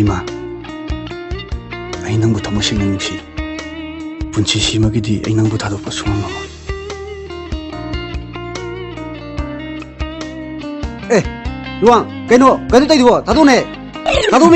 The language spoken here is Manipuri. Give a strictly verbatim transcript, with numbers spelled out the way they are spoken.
ꯏꯃꯥ, ꯑꯩ ꯅꯪꯕꯨ ꯊꯃꯣꯏ ꯁꯦꯡꯅ ꯅꯨꯡꯁꯤ꯫ ꯄꯨꯟꯁꯤꯁꯤꯃꯒꯤꯗꯤ ꯑꯩ ꯅꯪꯕꯨ ꯊꯥꯗꯣꯛꯄ ꯁꯨꯡꯉꯝ ꯉꯝꯃꯣꯏ꯫ ꯑꯦ, ꯂꯨꯋꯥꯡ, ꯀꯩꯅꯣ, ꯀꯩꯅꯣ ꯇꯧꯏꯗꯨꯕꯣ? ꯊꯥꯗꯣꯛꯅꯦ꯫ ꯊꯥꯗꯣꯛꯃꯤ꯫